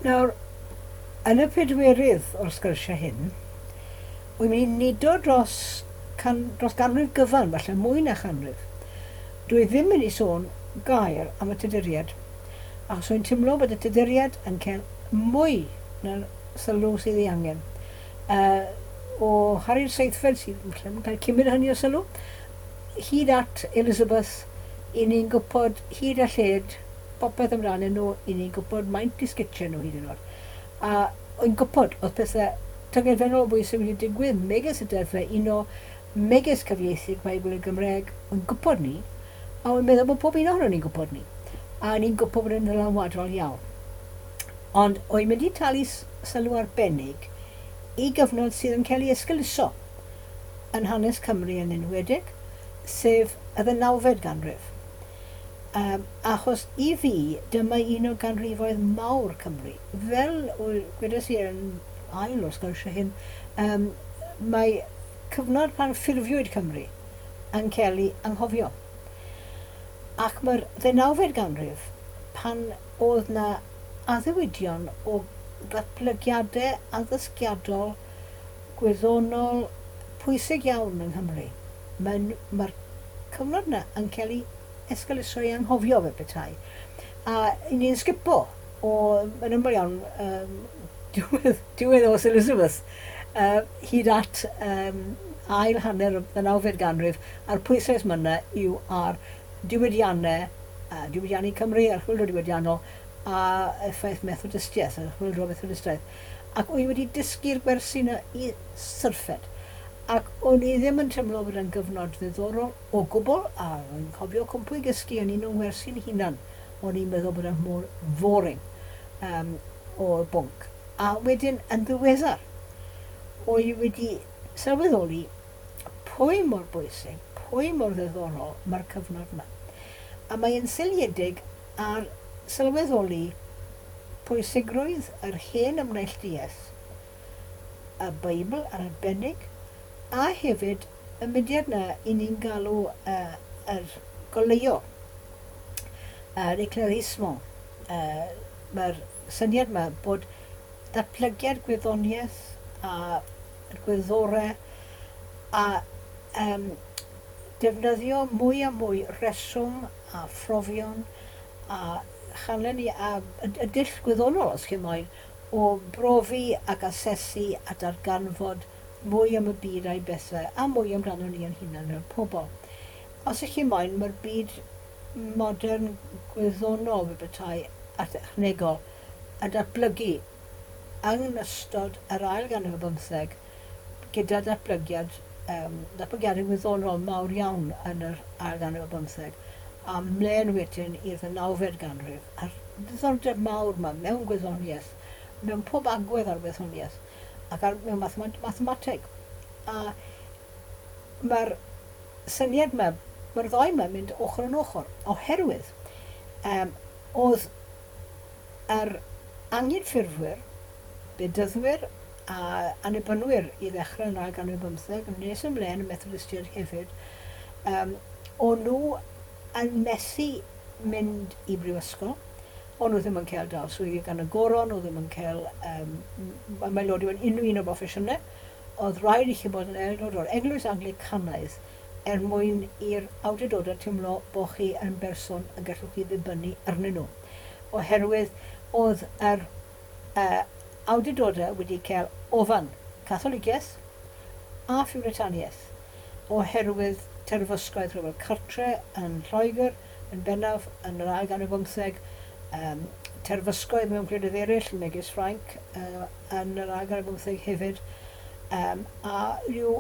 Nawr, yn y pedwerydd o'r sgyrsiau hyn, wy'n mynd i nido dros, can, dros ganrif gyfan, falle mwy na chanrif. Dwi ddim mynd i sôn gair am y Tuduriaid, achos wy'n timlo bod y Tuduriaid yn cael mwy na'r sylw sydd ei angen. Uh, o Harri'r Seithfed, sydd falle yn cael cymryd hynny o sylw, hyd at Elizabeth, i ni'n gwybod hyd a lled popeth amdanyn nhw, i ni'n gwybod maint eu sgetiau nhw hyd yn oed. A o'n gwybod oedd pethau tyngedfennol o bwysig wedi digwydd, megis y deddfau uno, megis cyfieithu'r Beibl i'r Gymraeg, o'n gwybod ni, a o'n meddwl bod pob un ohonon ni'n gwybod ni. A ni'n gwybod bod yn ddylanwadol iawn. Ond o'n mynd i talu sylw arbennig i gyfnod sydd yn cael ei esgeuluso yn hanes Cymru yn enwedig, sef y ddeunawfed ganrif. Yym, achos i fi, dyma un o ganrifoedd mawr Cymru. Fel gwedes i yn ail o'r sgyrsiau hyn, yym, mae cyfnod pan ffurfiwyd Cymru yn cael ei anghofio. Ac mae'r ddeunawfed ganrif, pan oedd 'na addewidion o ddatblygiadau addysgiadol, gwyddonol pwysig iawn yng Nghymru, mae'n, mae'r cyfnod 'na yn cael ei esgeuluso, ei anghofio fel petai. A 'y ni'n sgipo o, yn aml iawn, yym, diwedd, diwedd oes Elizabeth yy hyd at yym ail hanner y ddeunawfed ganrif, a'r pwyslais 'ma yna yw ar diwydiannau, a diwydiannu Cymru, a'r chwyldro diwydiannol, a effaith Methodistiaeth, y chwyldro Methodistaidd. Ac o'n i wedi dysgu'r gwersi 'na i syrffed. Ac o'n i ddim yn teimlo bod e'n gyfnod ddiddorol o gwbl, a rwy'n cofio cwmpo i gysgu yn un o'n ngwersi'n hunan, o'n i'n meddwl bod e mor foring yym o bwnc. A wedyn yn ddiweddar, o'n i wedi sylweddoli pwy mor bwysig, pwy mor ddiddorol mae'r cyfnod 'ma. A mae e'n seiliedig ar sylweddoli pwysigrwydd yr hen ymneilltuaeth, y Beibl yn arbennig, a hefyd y mudiad 'na 'y ni'n galw yr goleuo, yr éclaircissement. Mae'r syniad 'ma bod datblygiad gwyddoniaeth a'r gwyddorau a yym defnyddio mwy a mwy rheswm a phrofion a chanlyni a y dull gwyddonol os chi moyn o brofi ac asesu a darganfod mwy am y byd a'i bethau a mwy amdanon ni ein hunain fel pobl. Os ych chi moyn, mae'r byd modern gwyddonol fel petai a thechnegol yn datblygu yng ystod yr ail ganrif ar bymtheg gyda datblygiad yym datblygiadau gwyddonol mawr iawn yn yr ail ganrif ar bymtheg a mlên wedyn i'r ddeunawfed ganrif a'r diddordeb mawr 'ma mewn gwyddoniaeth, mewn pob agwedd ar wyddoniaeth ac ar, mewn mathemateg. A mae'r syniad 'ma, mae'r ddou 'ma'n mynd ochr yn ochr oherwydd yym o'dd yr Anghydffurfwyr, Bedyddwyr a Annibynwyr i ddechrau yn yr ail ganrif ar bymtheg, yn nes ymlaen y Methodistiaid hefyd, yym o'n nhw yn methu mynd i brifysgol, o'n nhw ddim yn cael dal swyddi gan y goron, nhw ddim yn cael yym ymaelodi mewn unrhyw un o'r broffesiynau, oedd rhaid i chi bod yn aelod o'r Eglwys Anglicanaidd er mwyn i'r awdurdodau teimlo bo' chi yn berson y gallwch chi ddibynnu arnyn nhw, oherwydd oedd yr yy awdurdodau wedi cael ofan Catholigiaeth a Phiwritaniaeth oherwydd terfysgoedd Rhyfel Cartre yn Lloegr yn bennaf yn yr ail ganrif bymtheg, yym terfysgoedd mewn gwledydd eraill megis Ffrainc yy yn yr ail ganrif bymtheg hefyd, yym a rhyw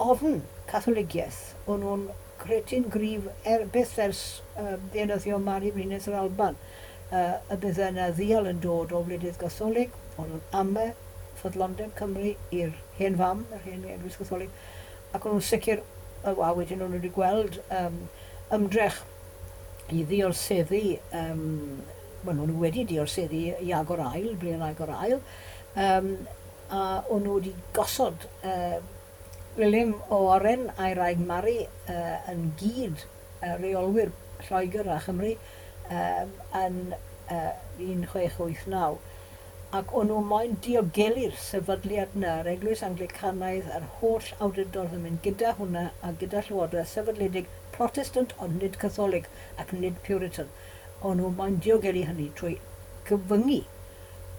ofn Catholigiaeth, o'n nhw'n credu'n gryf er, byth ers uh, ddienyddio Mari Frenhines yr Alban, uh, y bydde yna ddial yn dod o wledydd Gatholig, o'n nhw'n ame ffyddlondeb Cymru i'r hen fam, yr hen Eglwys Gatholig, ac o'n nhw'n sicr, a wedyn o'n nhw wedi gweld um, ymdrech i ddiorseddu, um, wel, o'n nhw wedi diorseddu Iago'r Ail, Brian Iago'r Ail, um, a o'n nhw wedi gosod William o Oren a'i wraig Mari yn gyd reolwyr Lloegr a Chymru yn 1689. Ac o'n nhw moyn diogelu'r sefydliad 'na, yr Eglwys Anglicanaidd a'r holl awdurdod yn mynd gyda hwnna a gyda llywodraeth sefydledig Protestant ond nid Catholig ac nid Puritan. O'n nhw moyn diogelu hynny trwy gyfyngu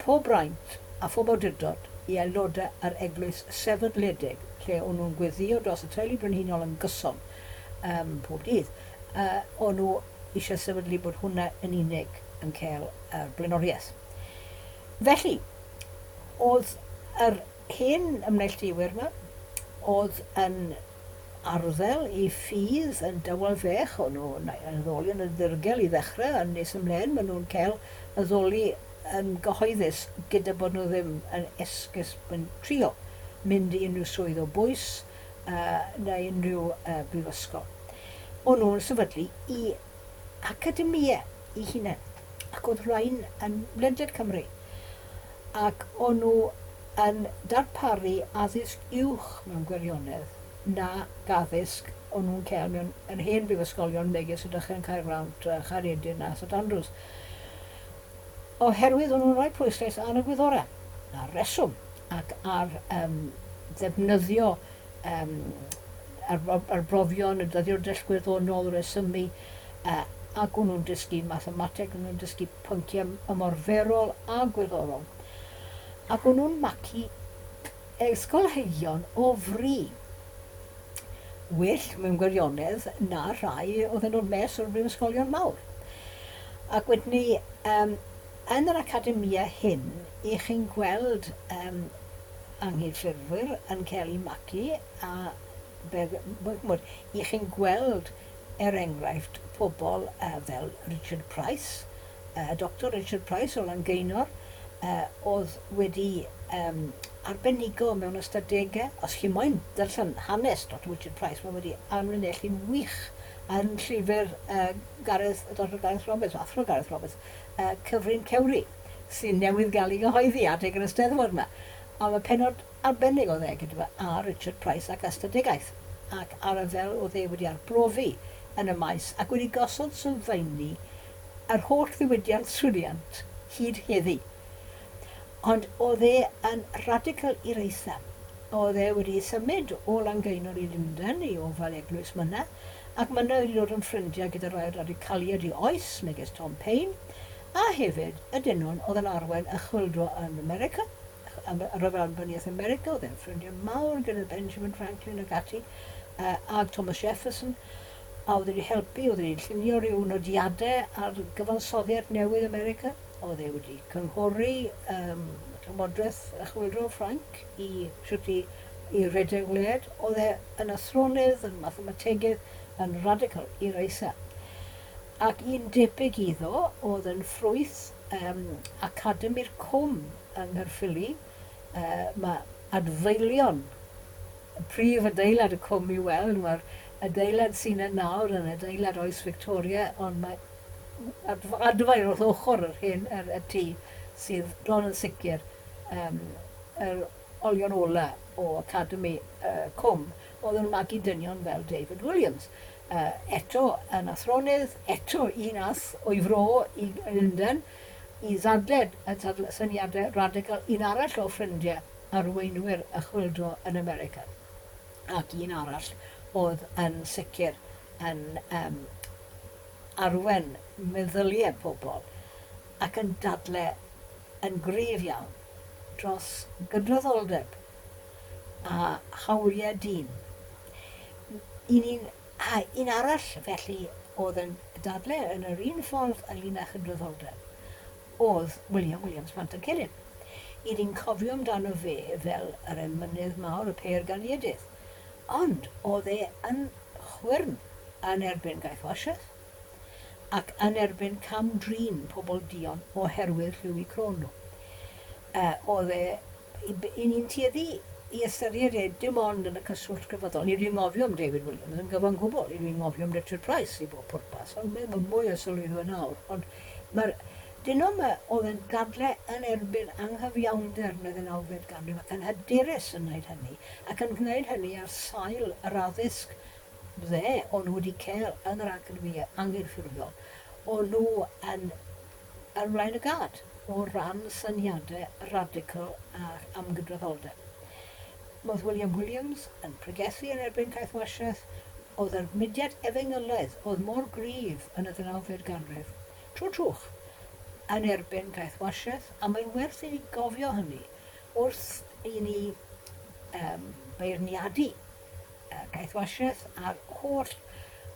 pob braint a phob awdurdod i aelodau yr eglwys sefydledig lle o'n nhw'n gweddïo dros y teulu brenhinol yn gyson um, pob dydd. O'n nhw eisiau sefydlu bod hwnna yn unig yn cael yr blaenoriaeth. Felly, oedd yr hen ymneilltuwyr yma, oedd yn arddel eu ffydd yn dawel fech, o'n nhw yn addoli yn y ddirgel i ddechrau, yn nes ymlaen maen nhw'n cael addoli yn gyhoeddus gyda bod nhw ddim yn esgus yn trio mynd i unrhyw swydd o bwys neu unrhyw brifysgol. O'n nhw'n sefydlu i academïau eu hunain, ac oedd rhain yn ledled Cymru, ac o'n nhw yn darparu addysg uwch mewn gwirionedd nag addysg o'n nhw'n cael mewn yr hen brifysgolion megis Rhydychen, Caergrawnt, Chaeredin a St Andrews. Oherwydd o'n nhw'n rhoi pwyslais ar y gwyddorau, ar reswm ac ar um, ddefnyddio um, arbrofion, y dyddiwr dull gwyddonol, rhesymu, ac o'n nhw'n dysgu mathemateg, o'n nhw'n dysgu pynciau ymarferol a gwyddorol. Ac o'n nhw'n magu ysgolheigion o fri. Well mewn gwirionedd na rhai oedd yn dod mes o'r brifysgolion mawr. Ac wedyn ni, um, yn yr academia hyn, i chi'n gweld um, anghydffurfwyr yn cael eu magu a fe, ch'mod, 'y chi'n gweld, er enghraifft, pobl fel Richard Price, Doctor Richard Price o Langeinor, oedd wedi arbenigo mewn ystadegau. Os chi moyn darllen hanes Doctor Richard Price, mae wedi amlinellu'n wych yn llyfr Gareth, Doctor Gareth Roberts, Athro Gareth Roberts, Cyfrin Cewri, sy'n newydd gael ei gyhoeddi adeg yr Eisteddfod yma. A mae pennod arbennig oedd e gyda fe ar Richard Price ac ystadegaeth, ac ar y fel oedd e wedi arbrofi yn y maes ac wedi gosod sylfaeni yr holl ddiwydiant swyriant hyd heddi. Ond oedd e yn radical i'r eitha. Oedd e wedi symud o Langaenor i Lundain i ofal eglwys Myna, ac Myna wedi dod yn ffrindiau gyda rai o'r radicaliaid i oes, megis Tom Paine, a hefyd y dynon oedd yn arwain y chwyldro yn America, Rhyfel Annibyniaeth America, oedd e'n ffrindiau mawr gyda Benjamin Franklin ac ati, ag Thomas Jefferson, a oedd wedi helpu, oedd wedi llunio rhyw nodiadau ar gyfansoddiad newydd America, oedd e wedi cynghori Llywodraeth y Chwyldro Ffrainc i shwt i, i redeg wled, oedd e yn athronydd, yn mathemategydd, yn radical i'r eitha. Ac un debyg iddo oedd yn ffrwyth Academi'r Cwm yng Nghaerffili. Mae adfeilion prif adeilad y cwm i'w weld. Mae'r adeilad sy'n yna nawr yn adeilad oes Victoria, ond mae adfail wrth ochr yr hen yr, y tŷ sydd bron yn sicr um, yr olion ola o Academi Cwm oedd yn magu dynion fel David Williams. Eto yn athronydd, eto un ath o'i fro i Lundain i ddadle y syniadau radical, un arall o ffrindiau arweinwyr y chwyldro yn America, ac un arall oedd yn sicr yn um, arwen meddyliau pobl ac yn dadle yn gryf iawn dros gydraddoldeb a hawliau dyn. Un, un, a un arall felly oedd yn dadle yn yr un ffordd ynglyn â chydraddoldeb oedd William Williams Pantycelyn. I ni'n cofio amdano fe fel yr emynydd mawr, y pêr ganiedydd. Ond oedd e yn chwyrn yn erbyn gaethwasiaeth ac yn erbyn cam-drin pobl duon oherwydd rhyw eu croen nhw. Oedd e 'Y ni'n tueddu i ystyried e dim ond yn y cyswllt crefyddol. Ni 'di anghofio am David Williams yn gyfan gwbl, ni 'di anghofio am Richard Price i bob pwrpas, ond mae mwy o sylw iddo fe nawr. Ond mae'r dyn yma oedd yn dadle yn erbyn anghyfiawnder yn y ddeunawfed ganrif ac yn hyderus yn wneud hynny, ac yn gwneud hynny ar sail yr addysg dde o'n nhw wedi cael yn yr academïau anghydffurfiol, o'n nhw yn ar flaen y gad. o ran syniadau radical a amgydraddoldeb. Oedd William Williams yn pregethu yn erbyn caethwasiaeth, oedd yr mudiad efengylaidd oedd mor gryf yn y ddeunawfed ganrif, trwy'r trwch, yn erbyn caethwasiaeth, a mae'n werth i ni gofio hynny wrth i ni um, beirniadu caethwasiaeth a'r holl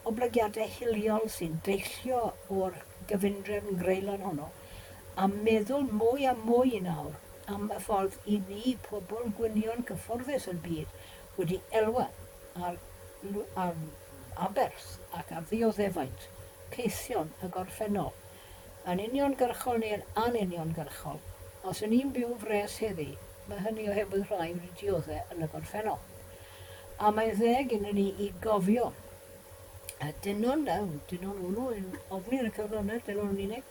oblygiadau hiliol sy'n deillio o'r gyfundrefn greulon honno, a meddwl mwy a mwy nawr am y ffordd i ni, pobl gwynion cyfforddus yn byd, wedi elwa ar, ar aberth ac ar ddioddefaint caethion y gorffennol, yn uniongyrchol neu'n anuniongyrchol. Os y'n ni'n byw fres heddi, mae hynny oherwydd rhai wedi diodde' yn y gorffennol. A mae'n ddeg iddyn ni i gofio y dynon 'na, dynon o'n nhw yn ofni yn y cyfnod yna, dynon yn unig,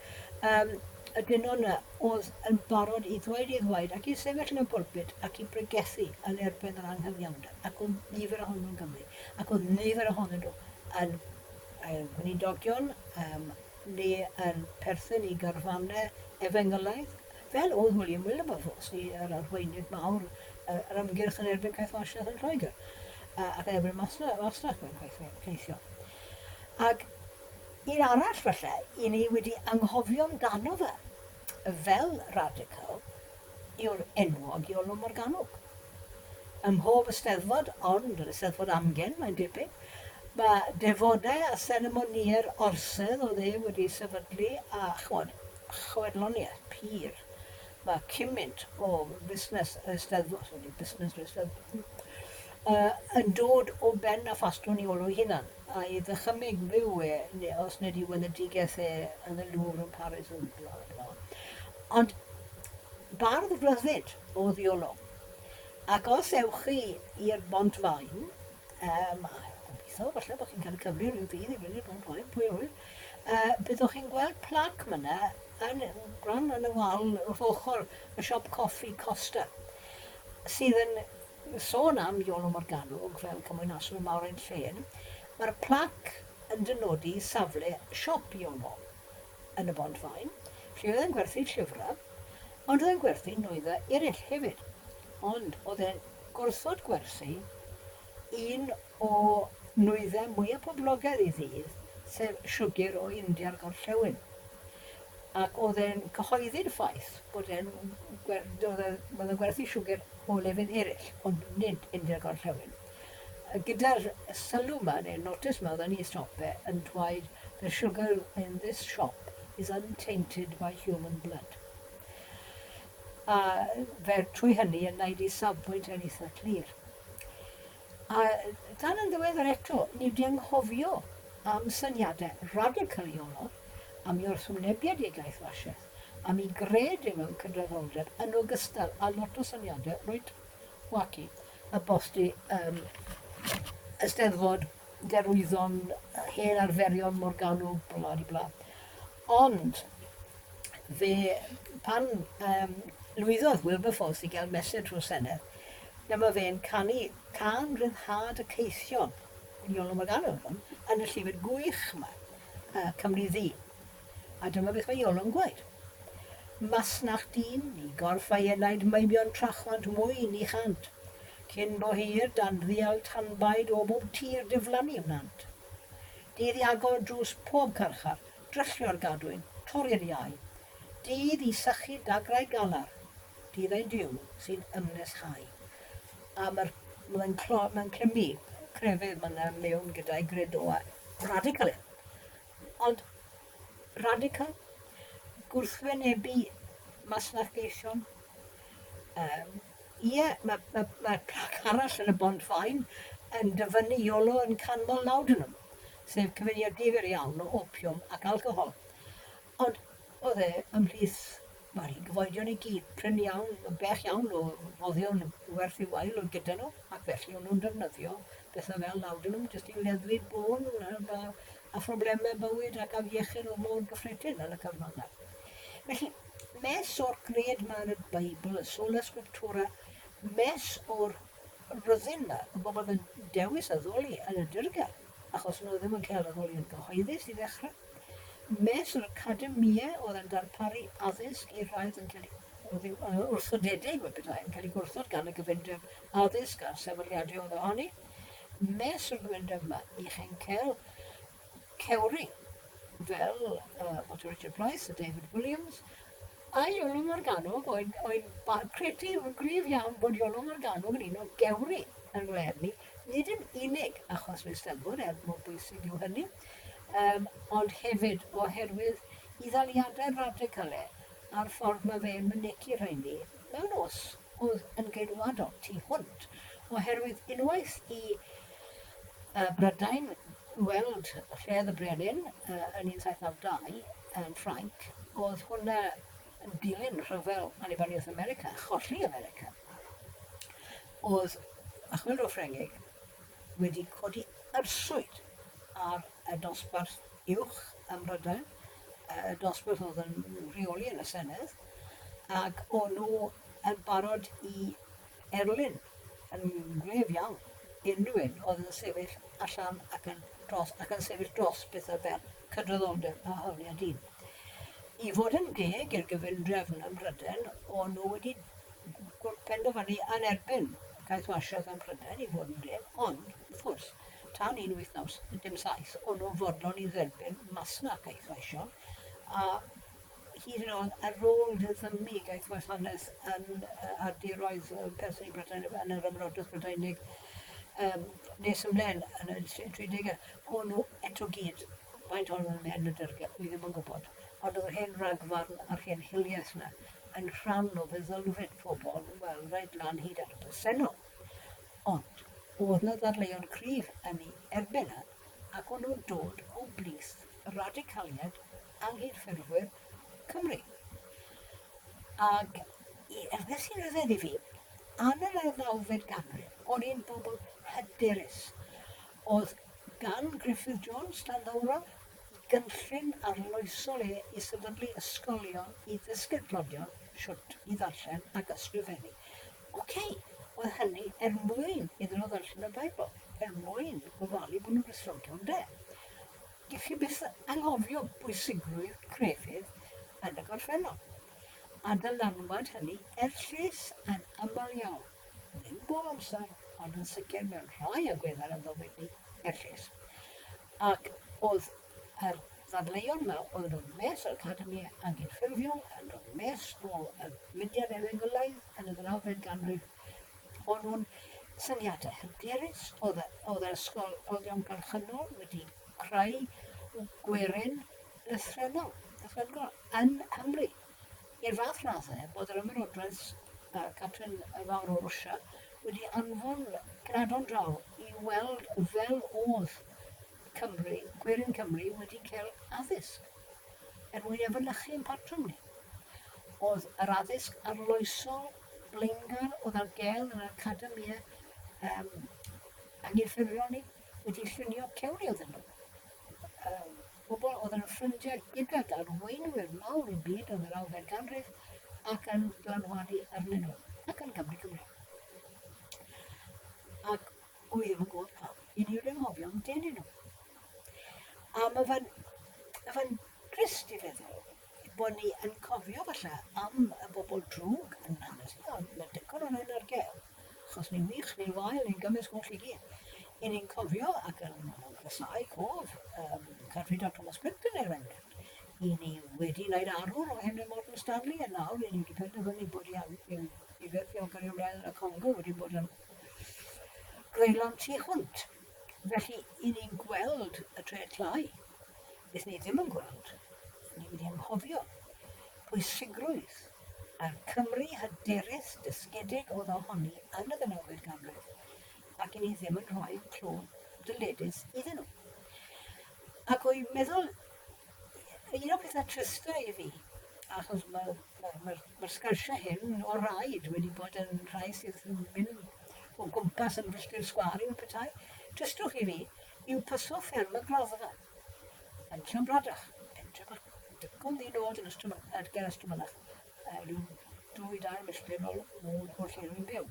um, y dynon 'na oedd yn barod i ddweud ei ddweud ac i sefyll yn y pulpit ac i bregethu yn erbyn yr anghyfiawnder, ac oedd nifer ohonyn nhw'n Gymru, ac oedd nifer ohonyn nhw yn weinidogion um, neu yn perthyn i garfannau efengylaidd, fel oedd William Wilberforce, ni yr arweinydd mawr yr ymgyrch yn erbyn caethwasiaeth yn Lloegr, ac yn erbyn masnach, masnach mewn caethion. Ac un arall falle, i ni wedi anghofio amdano fe fel radical, yw'r enwog Iolo Morganwg. Ym mhob Eisteddfod, ond yr Eisteddfod Amgen, mae'n debyg, mae defodau a seremonïau'r Orsedd oedd e wedi sefydlu a, ch'mod, chwedloniaeth pur. Mae cymaint o fusnes yr Eisteddfod, sori, busnes yr Eisteddfod, uh, yn dod o ben a phastwn Iolo ei hunan, a'i ddychymyg fyw e, neu os nid i weledigaeth e yn y Louvre yn Paris, yn bla bla. Ond bardd rhyddid oedd Iolo. Ac os ewch chi i'r Bont Faen, um, gobeithio falle bod chi'n cael y cyfle rhyw ddydd i fynd i'r Bont Faen, pwy a ŵyr, uh, byddwch chi'n gweld plac myna yn bron yn y wal wrth ochr y siop coffi Costa, sydd yn sôn am Iolo Morganwg fel cymwynaswr mawr ein llên. Mae'r plac yn dynodi safle siop Iolo yn y Bont Faen, lle oedd e'n gwerthu llyfrau, ond oedd e'n gwerthu nwyddau eraill hefyd. Ond oedd e'n gwrthod gwerthu un o nwyddau mwyaf poblogaidd ei ddydd, sef siwgr o India'r Gorllewin. Ac oedd e'n cyhoeddi'r ffaith bod e'n oedd e'n gwerthu siwgr o lefydd eraill, ond nid India'r Gorllewin. Gyda'r sylw 'ma, neu'r notice 'ma oedd yn ei siop e, yn dweud The sugar in this shop is untainted by human blood. A fe trwy hynny yn wneud ei safbwynt e'n eitha clir. A tan yn ddiweddar eto, ni wedi anghofio am syniadau radical Iolo, am ei wrthwynebiad i gaethwasiaeth, am ei gred e mewn cydraddoldeb, yn ogystal â lot o syniadau reit wacky y bosty um, Eisteddfod, derwyddon, hen arferion Morgannwg, bla di bla. Ond fe, pan um, lwyddodd Wilberforce i gael mesur trwy'r Senedd, dyma fe'n canu cân ryddhad y caethion, Iolo Morgannwg hwn, yn y llyfr gwych yma, uh, Cymru Ddu. A dyma beth mae Iolo'n gweud. Masnach dyn, ni gorff a'i enaid meibion trachwant mwy ni chant. Cyn bo hir, dan ddial tanbaid o bob tir diflannu wnant. Dydd i agor drws pob carchar, dryllio'r gadwyn, torri'r iau. Dydd i sychu dagrau galar, dydd ein Duw sy'n ymneshau. A mae'r, mae'n clo, mae'n clymu crefydd ma' 'na mewn gyda'i gredoau radical. Ond radical, gwrthwynebu masnachgeision. Um, ie, mae ma, ma plac arall yn y Bont Faen yn dyfynnu Iolo yn canmol laudanum, sef cyfuniad difyr iawn o opiwm ac alcohol. Ond oedd e ymhlith Mae'r gyfoedion i gyd, prin iawn, bell iawn o foddion werth i'w wael oedd gyda nhw, ac felly o'n nhw'n defnyddio bethau fel laudanum jyst i leddfu bôn a, a phroblemau bywyd ac afiechyd oedd mor gyffredin yn y cyfnod yna. Felly, mes o'r gred 'ma yn y Beibl, y sola scriptura, mes o'r rhyddid 'ma, y bobl yn dewis addoli yn y dirgel, achos nhw ddim yn cael addoli yn gyhoeddus i ddechrau. Mes yr academïau oedd yn darparu addysg i'r rhai oedd yn cael eu wrthodedig, fel petai, yn cael eu gwrthod gan y gyfundrefn addysg a'r sefydliadau oedd ohoni. Mes yr gyfundrefn yma, i chi'n cael cewri fel Otto Richard Price a David Williams, a Iolo Morganwg, oedd, oedd credu yn gryf iawn bod Iolo Morganwg yn un o gewri yn ngwlad ni, nid yn unig achos yr Eisteddfod, er mor bwysig yw hynny, yym, ond hefyd oherwydd i ddaliadau radical e a'r ffordd mae fe'n mynegi rheini mewn oes oedd yn geidwadol tu hwnt, oherwydd unwaith i Brydain weld Lled y Brenin yn 1792 yn Ffrainc, oedd hwnna yn dilyn rhyfel annibyniaeth America, cholli America. Oedd y Chwyldro Ffrengig wedi codi arswyd ar y dosbarth uwch ym Mhrydain, y dosbarth oedd yn rheoli yn y Senedd, ac o'n nhw yn barod i erlyn yn gref iawn unrhyw un oedd yn sefyll allan ac yn dros, ac yn sefyll dros bethau fel cydraddoldeb a hawliau dyn. I fod yn deg i'r gyfundrefn ym Mhrydain, o'n nhw wedi penderfynu yn erbyn caethwasiaeth ym Mhrydain, i fod yn deg, ond, wrth gwrs, tan 1807, o'n nhw'n fodlon i dderbyn masnach caethweision, a hyd yn oed ar ôl diddymu gaethwasanaeth yn ar diroedd perthyn i Brydain yn yr Ymerodraeth Brydeinig nes ymlaen yn y 30au, o'n nhw eto gyd, faint ohonyn nhw'n mynd yn y dirgel, wi ddim yn gwybod, ond oedd yr hen ragfarn a'r hen hiliaeth 'na yn rhan o feddylfryd pobl, wel, reit lan hyd at y presennol. Ond oedd 'na ddadleuon cryf yn ei erbyn e, ac o'n nhw'n dod o blith radicaliaid anghydffurfwyr Cymru. Ac beth sy'n rhyfedd i fi, yn yr ddeunawfed ganrif, o'n i'n bobl hyderus. Oedd gan Griffith Jones, Llanddowror, gynllun arloesol e i sefydlu ysgolion i ddysgu'r tlodion shwt i ddarllen ac ysgrifennu. Ocê, oedd hynny er mwyn iddyn nhw ddarllen y Beibl, er mwyn gofalu bod nhw'n Gristnogion de. Dych chi byth anghofio bwysigrwydd crefydd yn y gorffennol, a dylanwad hynny er lles yn aml iawn, ddim bob amser, ond yn sicr mewn rhai agweddau ar ein bywyd ni, er lles. Ac oedd yr ddadleuon 'ma, oedd yn dod mas o'r Academi Anghydffurfiol, yn dod mas o y mudiad efengylaidd yn y ddeunawfed ganrif, o'n nhw'n syniadau hyderus, oedd, oedd yr ysgolion gylchynol wedi creu gwerin lythrennol, lythrennol yn Nghymru. I'r fath raddau bod yr ymerodraeth Catrin Fawr o Rwsia wedi anfon cenhadon draw i weld fel oedd Cymru, gwerin Cymru wedi cael addysg er mwyn efelychu ein patrwm ni. Oedd yr addysg arloesol blaengar oedd ar gael yn yr academïau anghydffurfiol ni wedi llunio cewri oedden nhw. Pobl oedd yn ffrindiau gydag arweinwyr mawr y byd yn yr awfed ganrif ac yn dylanwadu arnyn nhw, ac yn Gymry Cymreig. Ac wy ddim yn gwybod pam, i ni wedi anghofio amdanyn nhw. A mae fe'n ma fe drist i feddwl bod ni yn cofio falle am y bobl drwg yn hanes ni, ond mae digon o'n hyn ar gael, achos ni'n wych, ni'n wael, ni'n gymysg oll i gyd. I ni'n cofio ac yn casáu cof Cadfridog Thomas Picton er enghraifft. I ni wedi wneud arwr o Henry Morton Stanley a nawr i ni wedi penderfynu bod i, i, i fethu o'n cario ymlaen yn y Congo wedi bod yn greulon tu hwnt. Felly, i ni'n gweld y tre tlai, beth ni ddim yn gweld, ni wedi anghofio pwysigrwydd a'r Cymry hyderus dysgedig oedd ohoni yn y ddeunawfed ganrif, ac i ni ddim yn rhoi clod dyledus iddyn nhw. Ac wy'n meddwl, un o'r pethau trista i fi, achos mae'r ma, ma, ma sgyrsiau hyn o raid wedi bod yn rhai sydd yn mynd o gwmpas yn filltir sgwâr i'w petai, tristwch i fi yw paso fferm y Gloddfa yn Llanbradach, pentre bach digon ddi-nod yn Ystrym, ger Ystrymynach, rhyw 2-3 milltir o'r o'r lle rwy'n byw.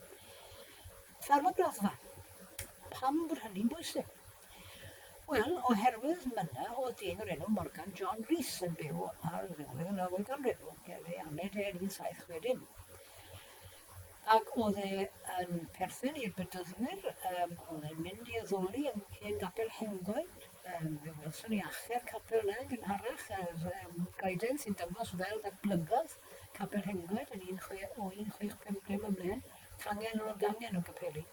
Fferm y Gloddfa. Pam bod hynny'n bwysig? Wel, oherwydd myna oedd dyn o'r enw Morgan John Rhys yn byw ar ddiwedd y nawfed ganrif, fe aned e yn 1760. Ac oedd e yn perthyn i'r Bedyddwyr, oedd e'n mynd i addoli yn hen gapel Hengoed, fe welson ni acher capel yna yn gynharach, yr goeden sy'n dangos fel datblygodd capel Hengoed yn o 1650 ymlaen, cangen ar ôl gangen o gapeli.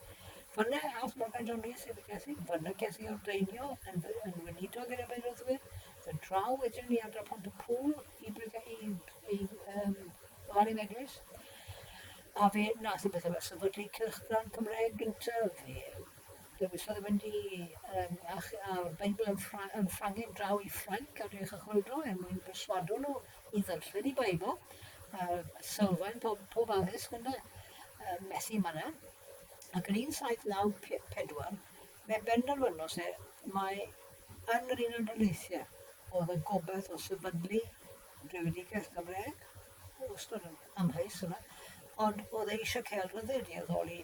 Fan'na ath Morgan John Rhys i bregethu, fan'na ces i ordeinio yn weinidog i'r Bedyddwyr, fe draw wedyn i ardal Pont-y-pŵl i ofalu am eglwys. A fe wnaeth y bethau fel sefydlu cylchgrawn Cymraeg gyntaf, fe dewisodd i fynd i a'r Beibl yn yn Ffrangeg draw i Ffrainc ar dechrau chwyldro er mwyn perswado nhw i ddarllen y Beibl, a sylfaen pob addysg ynde, methu manna. Ac yn 1794, fe benderfynodd e mai yn yr Unol Daleithiau oedd y gobaith o sefydlu drefedigaeth Gymreig, wastad yn amheus yna, ond oedd e eisiau cael rhyddid i addoli,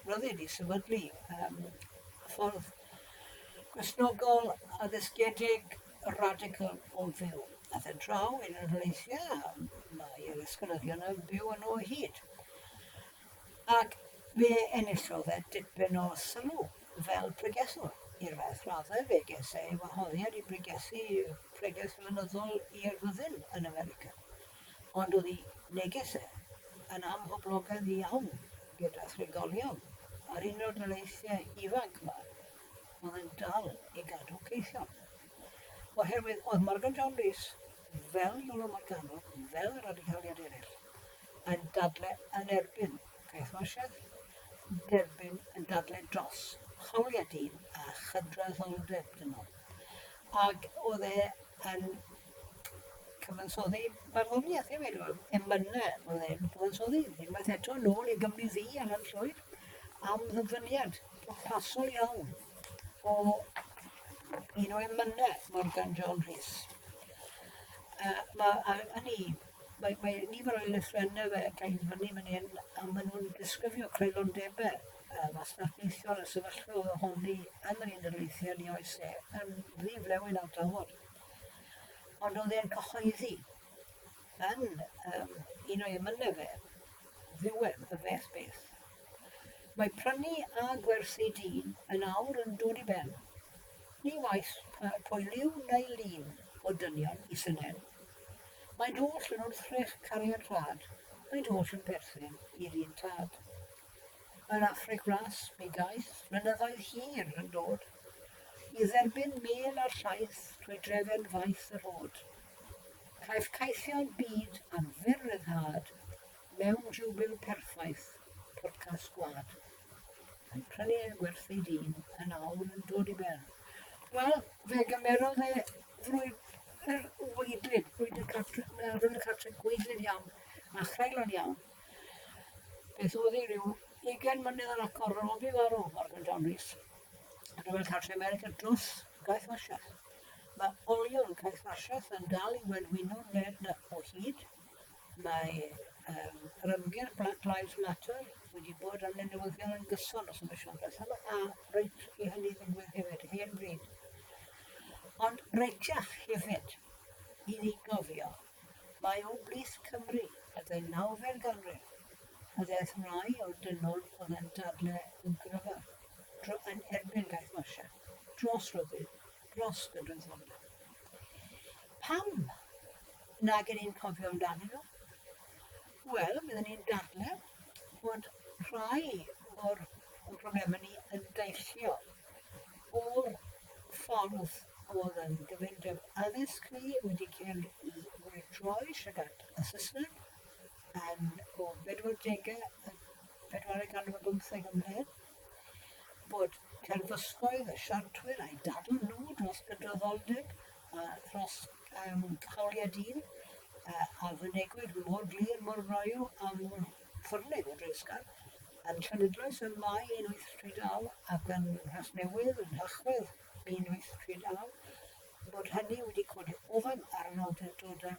rhyddid i sefydlu ffordd Gristnogol, addysgiedig, radical o fyw. Aeth e draw i'r Unol Daleithiau, a mae'r esgynyddion yn byw yno o hyd. Ac fe enillodd e dipyn o sylw fel pregethwr. I'r fath raddau fe ges e ei wahoddiad i bregethu pregeth flynyddol i'r fyddin yn America. Ond oedd ei neges e yn amhoblogaidd iawn gyda thrigolion a'r Unol Daleithiau ifanc 'ma oedd yn dal i gadw caethion. Oherwydd oedd Morgan John Rhys, fel Iolo Morganwg, fel y radicaliaid eraill, yn dadle yn erbyn caethwasiaeth, derbyn yn dadle dros hawliau dyn a chydraddoldeb dynol. Ac oedd e yn cyfansoddi barddoniaeth hefyd, emynau oedd e'n cyfansoddi, unwaith eto nôl i Gymru Ddu Alan Llwyd, am ddyfyniad pwrpasol iawn o un o emynau Morgan John Rhys. Ma', a hynny, mae nifer o'i lythrennau fe yn cael eu fyny fan hyn, a maen nhw'n disgrifio creulondebau masnachfeithiol y sefyllfa oedd ohoni yn yr Unol Daleithiau yn ei oes e, yn ddi-flewyn ar dafod. Ond oedd e'n cyhoeddi yn un o'i emynau fe, ddiwedd y fath beth. Mae prynu a gwerthu dyn yn awr yn dod i ben. Ni waeth pwy liw neu lun o dynion is yn hen. Maent oll yn wrthrych cariad rhad, maent oll yn perthyn i'r un tad. Yr Affrig Fras, mi gaeth, flynyddoedd hir yn dod, i dderbyn mêl a'r llaeth trwy drefen faith y rhod. Caiff caethion byd ar fyr ryddhad mewn jiwbil perffaith pwrcas gwlad. Mae prynu a gwerthu dyn yn awr yn dod i ben. Wel, fe gymerodd e frwydr waedlyd, brwydr cartre, rhyfel cartre gwaedlyd iawn a chreulon iawn. Beth oedd hi, rhyw ugain mlynedd ar agor ar ôl fi farw, Morgan John Rhys. Rhyfel Cartre America dros gaethwasiaeth. Mae olion caethwasiaeth yn dal i wenwyno'r wlad 'na o hyd. Mae yr ymgyrch Black Lives Matter wedi bod yn y newyddion yn gyson dros y misoedd diwethaf yma, a reit i hynny ddigwydd hefyd, hen bryd. Ond reitiach hefyd i ni gofio mai o blith Cymru y ddeunawfed ganrif y ddaeth rhai o'r dynon oedd yn dadle yn gryfach yn erbyn gaethwasiaeth, dros ryddid, dros gydraddoldeb. Pam nag 'yn ni'n cofio amdanyn nhw? Wel, byddwn ni'n dadle bod rhai o'r problemau ni yn deillio o'r ffordd oedd yn gyfundrefn addysg ni wedi cael ei wyrdroi tuag at y Saesneg yn o bedwardegau y pedwaredd ganrif ar bymtheg ymlaen, bod terfysgoedd y siartwyr a'u dadl nhw dros gydraddoldeb a thros hawliau dyn, a fynegwyd mor glir, mor loyw a mor ffyrnig o dreisgar, yn Llanidloes ym Mai 1839 ac yng Nghasnewydd yn Nhachwedd 1839, bod hynny wedi codi ofn ar yr awdurdodau,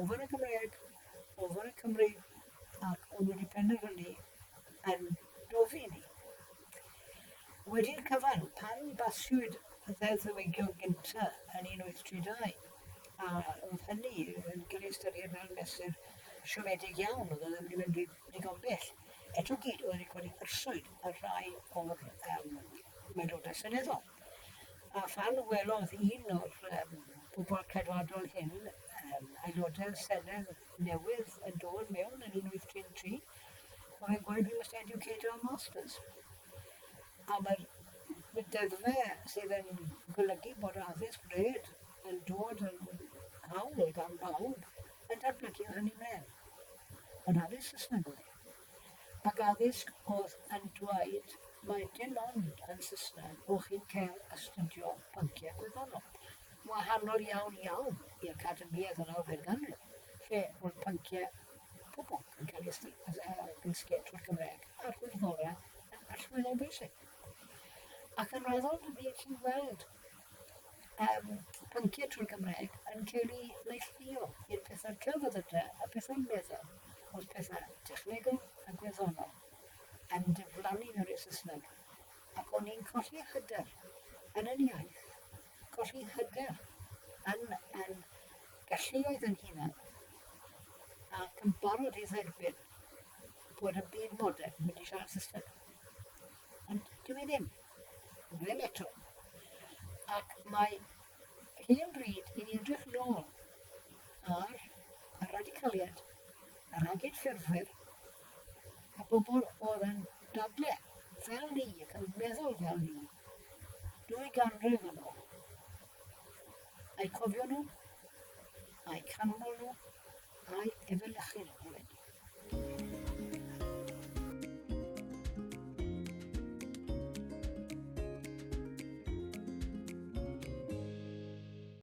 ofn y Gymraeg, ofn y Cymry, ac o'n wedi penderfynu yn dofi ni. Wedi'r cyfan, pan basiwyd y Ddeddf Ddiwygio gynta yn 1832, a oedd hynny yn cael ei ystyried fel mesur siomedig iawn, oedd o ddim wedi mynd ddigon bell. Eto gyd, oedd wedi codi arswyd ar rhai o'r aelodau seneddol. A phan welodd un o'r bobl Ceidwadol hyn, aelodau'r Senedd newydd yn dod mewn yn 1833, oedd e'n gweud, "We must educate our masters." A mae'r deddfau sydd yn golygu bod addysg rhed yn dod yn hawl gan bawb yn datblygu o hynny mlaen. Ond addysg Saesneg oedd hi. Ac addysg oedd yn dweud mai dim ond yn Saesneg o'ch chi'n cael astudio pynciau gwyddonol. Wahanol iawn iawn i academïedd yr awfed ganrif, lle oedd pynciau pob pwnc yn cael ei ddysgu trwy'r Gymraeg a'r gwyddorau yn allweddol bwysig. Ac yn raddol dydy chi'n gweld pynciau trwy'r Gymraeg yn cael eu neilltuo i'r pethau celfyddydau a pethau meddal, oedd pethau technegol a gwyddonol yn diflannu mewn i'r Saesneg. Ac o'n i'n colli hyder yn yn iaith, colli hyder yn yn galluoedd yn hunan, ac yn barod i dderbyn bod y byd modern yn mynd i siarad Saesneg. Ond dyw e ddim. Ddim eto. Ac mae hen bryd i ni edrych nôl ar y radicaliaid, yr anghydffurfwyr, a bobl oedd yn dadle fel ni ac yn meddwl fel ni 2 ganrif yn ôl. A'u cofio nhw, a'u canmol nhw, a'u efelychu nhw hefyd.